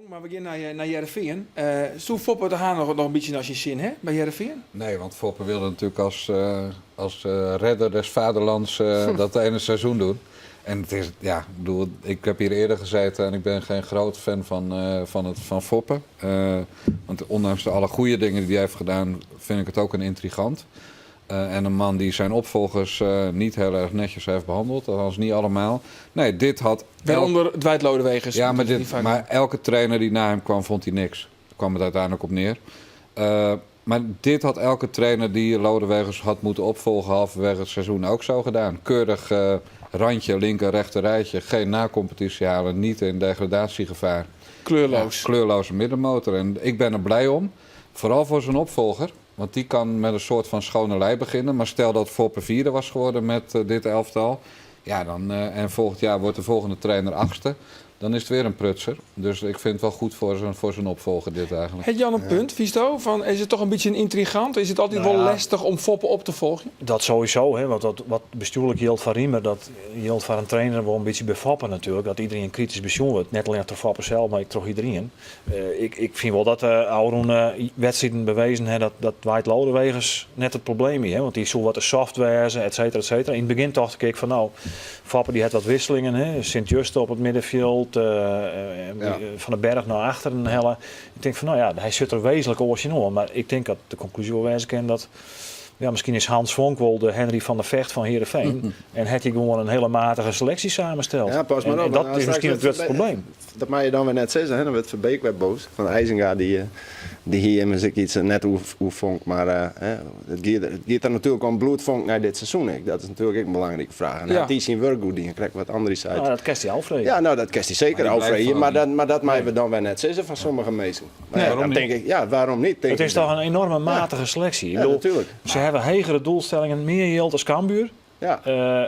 Maar we gean nei Hearrenfean. Soe Foppe de Haan noch in bytsje nei syn sin ha by Hearrenfean? Nee, want Foppe wilde natuurlijk als redder des vaderlands dat ene seizoen doen. En het is, ja, ik bedoel, ik heb hier eerder gezeten en ik ben geen groot fan van Foppe. Want ondanks de alle goede dingen die hij heeft gedaan, vind ik het ook een intrigant. En een man die zijn opvolgers niet heel erg netjes heeft behandeld. Althans niet allemaal. Nee, dit had... Waaronder Dwight Lodeweges. Ja, maar elke trainer die na hem kwam, vond hij niks. Daar kwam het uiteindelijk op neer. Maar dit had elke trainer die Lodeweges had moeten opvolgen halverwege het seizoen ook zo gedaan. Keurig randje, linker, rechter rijtje. Geen nacompetitie halen, niet in degradatiegevaar. Kleurloos. Ja, kleurloze middenmotor. En ik ben er blij om. Vooral voor zijn opvolger. Want die kan met een soort van schone lei beginnen. Maar stel dat Foppe vierde was geworden met dit elftal. Ja, dan, en volgend jaar wordt de volgende trainer achtste. Dan is het weer een prutser. Dus ik vind het wel goed voor zijn opvolger dit eigenlijk. Het Jan een punt, Visto? Van, is het toch een beetje een intrigant? Is het altijd Nou wel ja. lastig om Foppe op te volgen? Dat sowieso, hè, want dat, wat bestuurlijk geldt voor Riemer, dat geldt voor een trainer wel een beetje bij Foppe natuurlijk. Dat iedereen kritisch bezoen wordt. Net alleen door Foppe zelf, maar ik toch iedereen. Ik vind wel dat Auron wedstrijden bewezen hè, dat Dwight Lodeweges net het probleem is. Hè, want die zo wat de software, et cetera, et cetera. In het begin dacht ik van nou, Foppe die had wat wisselingen. Hè, Sint-Juste op het middenveld, Van den Berg naar achteren helle. Ik denk van nou ja, hij zit er wezenlijk origineel aan. Maar ik denk dat de conclusie wel wezen kan dat... Ja, misschien is Hans Vonk wel de Henry van der Vegt van Heerenveen. En had hij gewoon een hele matige selectie samensteld. Ja, pas maar En op, dat want is misschien het straks grootste probleem. Dat mag je dan weer net zeggen, hè? Dan werd Verbeek weer boos. Van IJzinga, die hier immers ik iets net hoe Vonk. Maar hè, het gaat er natuurlijk om bloedvonk naar dit seizoen. Ik. Dat is natuurlijk ook een belangrijke vraag. En had die zijn werk goed, die krijgt wat Andries uit. Nou, dat kerst hij Alfred. Ja, nou, dat kerst hij zeker Maar die Alfred. blijft Maar gewoon dat mag we dan weer net zeggen van sommige mensen. Maar Nee, ja, waarom dan niet? denk ik, ja, waarom niet? Denk Het is ik dan. toch een enorme matige selectie. Ja, natuurlijk. Ze hebben hegere doelstellingen, meer geld als Cambuur.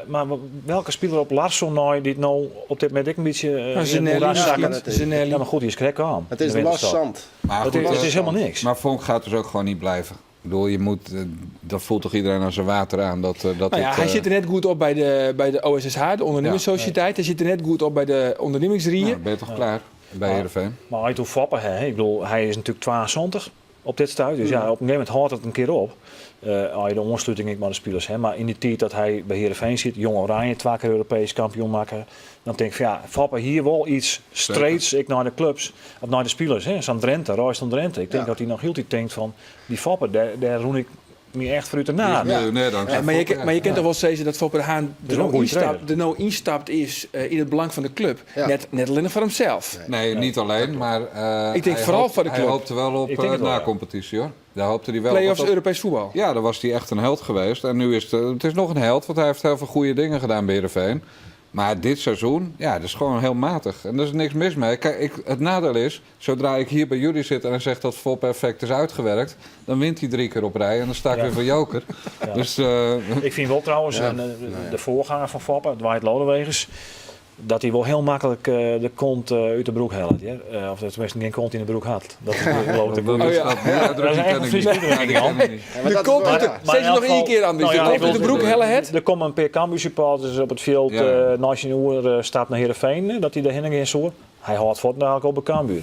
Maar welke speler op Larsson nou, die het nou op dit moment ook een beetje Nou, in het Zeneli moeras misschien. zakt? Ja, dat is- Zeneli. Ja, maar goed, die is krek aan. Het is In de winterstop. los zand. Maar goed, Het is helemaal niks. Maar Vonk gaat dus ook gewoon niet blijven. Ik bedoel, je moet, dat voelt toch iedereen aan zijn water aan. Dat dat het, Hij zit er net goed op bij de OSSH, de ondernemerssociëteit. Hij zit er net goed op bij de ondernemingsrieën. Nou, ben je toch klaar bij Heerenveen? Maar hij doet Foppe, hè. Ik bedoel, hij is natuurlijk 72 op dit stuit. Dus ja, op een gegeven moment houdt het een keer op. Als je de ontsluiting ik maar de spelers, hè. Maar in die tijd dat hij bij Heerenveen zit, Jong Oranje, 2 keer Europees kampioen maken. Dan denk ik van ja, Foppe hier wel iets straights, ik naar de clubs, of naar de spelers, hè. Zo'n Drenthe, Royston Drenthe. Ik denk dat hij nog heel die denkt van, die Foppe, daar roen ik me echt voor uit de Die is naad. miljonair dankzij Ja, maar Foppe, ja. je kunt toch wel zeggen dat Foppe de Haan Dat is wel een goede trainer. er nou instapt is in het belang van de club. Net alleen voor hemzelf. Nee, niet alleen, maar Ik denk vooral voor de hij club. hoopte wel op, Ik denk het wel, ja. na-competitie, hoor. Daar hoopte hij wel op. Play-offs Want dat Europees voetbal. Ja, daar was hij echt een held geweest. En nu is het is nog een held, want hij heeft heel veel goede dingen gedaan bij Heerenveen. Maar dit seizoen, ja, dat is gewoon heel matig. En daar is niks mis mee. Kijk, het nadeel is, zodra ik hier bij jullie zit en hij zegt dat Foppe effect is uitgewerkt, dan wint hij 3 keer op rij en dan sta ik weer voor joker. Dus Ik vind wel trouwens, en de voorganger van Foppe, Dwight Lodeweges, dat hij wel heel makkelijk de kont uit de broek haalt. Ja? Of tenminste geen kont in de broek had. Dat is de grote Dat broek. is dat. Ja, Dat is dat echt ken een ik Friese niet. uitdrukking, Ja, die Jan. ken ik niet. Ja, maar De dat is kont wel uit de ja. Maar Zeg in je elk nog één geval keer, Andries. Nou De ja, kont uit de ik bedoel, broek hellen het. Er komen een paar Cambuur supporters op het veld, na zijn oer staat naar Heerenveen, dat hij daarheen ging zo. Hij houdt voortdurend op bij Cambuur.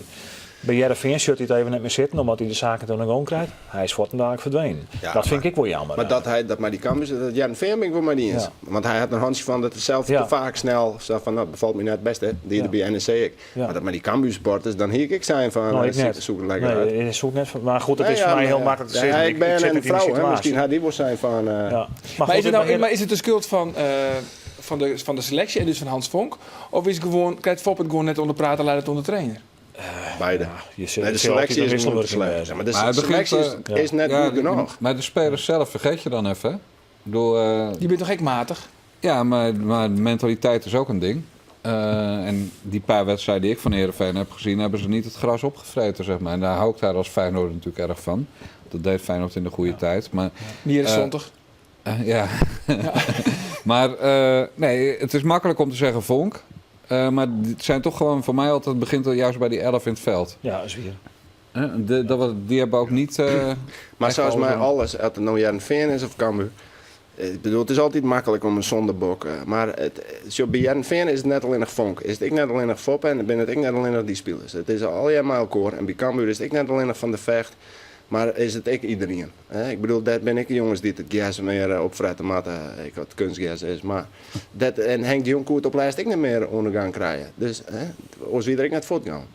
Bij Heerenveen zit hij het even net meer zitten, omdat hij de zaken toen gewoon krijgt. Hij is voortdurend verdwenen. Ja, dat vind maar ik wel jammer. Maar dat hij, dat maar die Cambuur, dat Heerenveen ben ik wel maar niet eens. Want hij had een handje van dat hij zelf te vaak snel zag van, nou, dat bevalt me net het beste, die er bij NEC ik. Maar dat maar die Cambuur supporters, dan hier ik zijn van, Nou, ik net. zoek het lekker Nee, uit. ik zoek net van, maar goed, het Nee, is ja, voor mij maar heel ja. makkelijk te Ja, zeggen. ik ben Ik zit een in die vrouw, hè, situatie. misschien had die wel zijn van, Ja. Maar Maar goed, ik ben is het de schuld van de selectie en dus van Hans Vonk? Of krijgt Foppe het gewoon net onder praten, laat het onder trainer? Beide. Ja, je zit Nee, de zit altijd selectie in is de gewoon wisselwerking slecht. bezig. Ja, maar de Maar hij begint, selectie is net ja, goed genoeg. Maar de spelers zelf vergeet je dan even, hè? Ik bedoel Je bent toch gek matig? Ja, maar mentaliteit is ook een ding. En die paar wedstrijden die ik van Heerenveen heb gezien, hebben ze niet het gras opgevreten. En daar hou ik daar als Feyenoord natuurlijk erg van. Dat deed Feyenoord in de goede tijd. Maar, Hier is zondag. ja. Maar nee, het is makkelijk om te zeggen Vonk. Maar het zijn toch gewoon voor mij altijd, het begint al juist bij die 11 in het veld. Ja, is weer. Hè? Die hebben ook niet Maar echt zoals alles mij aan. alles, als het nou Heerenveen is of Cambuur, Ik bedoel, it is altyd maklik om in sondebok, mar it, sjoch, by Hearrenfean is it net allinnich Vonk, is it ek net allinnich Foppe en binne it ek net allinnich dy spilers. It is allegear mei elkoar en by Cambuur is it ek net allinnich Van der Vegt, mar is it ek iderien. Ik bedoel, dêr binne ek jonges dy't it gers mear opfrette moatte, ek as it kunstgers is, mar dat, en Henk de Jong koe it op lêst ek net mear oan de gang krije. Dus, oars wie er ek net fuortgien.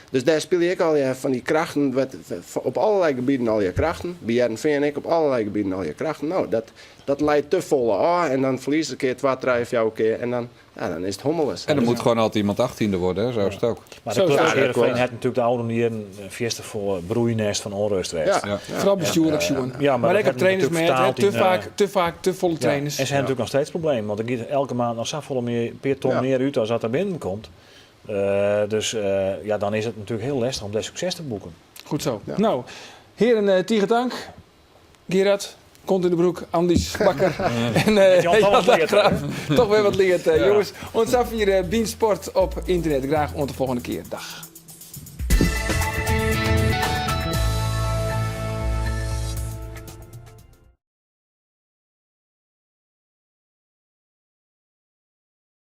Dus dêr spylje ek allegear fan dy krachten, wat, op allerlei gebieten allegear krachten. By Hearrenfean ek op allerlei gebieten allegear krachten. No, dat, dat leidt te folle ôf en dan ferliest in kear twa, trije, fjouwer kear en dan, ja, dan is it hommeles. En er moet gewoon altijd iemand 18e worden, hè? Zo is het ook. Mar Zo de is klup het. Heerenveen hat natuerlik de ôfrûne jierren fierste folle broeinêst fan ûnrêst west. Ja. Ja. Foaral bestjoerlik sjoen. Ja, maar mar dat ek op hat natuurlijk trainersmêd, hè, fertaald te yn, faak, te faak te folle Ja. trainers. En se ha natuerlik noch steeds problemen, want der giet elke maand noch safolle mear, pear ton Ja. mear út as dat der binnen komt. Dus ja, dan is it natuerlik hiel lestich om dêr sukses te boeken. Goed zo. Ja. No, hearen, tige tank. Gerard, kont yn de broek, Andries Bakker en Met Jan toch Jan wat leard, Dijkgraaf. Toch wer wat leard. Ja. Jonges, oant safier Bynt Sport op ynternet. Graach oant de folgjende kear. Dag.